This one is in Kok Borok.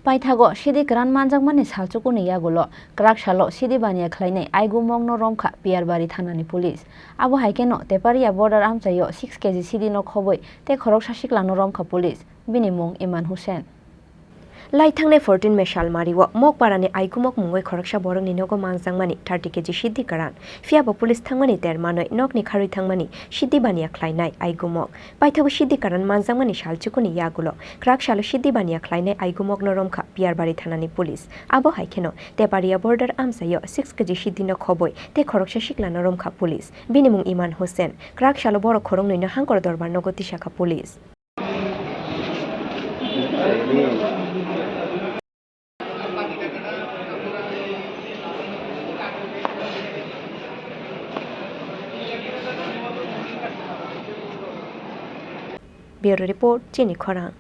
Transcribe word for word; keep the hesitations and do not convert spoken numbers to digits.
Paithago sidi kwran manjakmani salchukuni yagulo kwrak salo sidi baniya khlainai aigu mokno romkha Piyarbari thanani police. Abo hai kheno Teparia border amchaio six kg sidi no khobwi tei khoroksa siklano romkha police, bini mung Iman Hussain. Lai thangnai fourteen May sal mario Mokparani Aigumok mungwi khoroksa borokni nogo manjakmani thirty kg sidi kwran. Phiya bo police thangmani ter manwi nokni kharwi thangmani sidi baniya khlainai Aigumok. Paithago sidi kwran manjakmani salchukuni yagulo kwrak salo sidi baniya khlainai Aigumokno romkha Piyarbari thanani police. Abo hai kheno Teparia border amchaio six kg sidi no khobwi tei khoroksa siklano romkha police. Bini mung Iman Hussain. Kwrak salo borok khoroknwino Hangkor Dorbar nogo tisakha police. Bureau Report, Chini Khorang.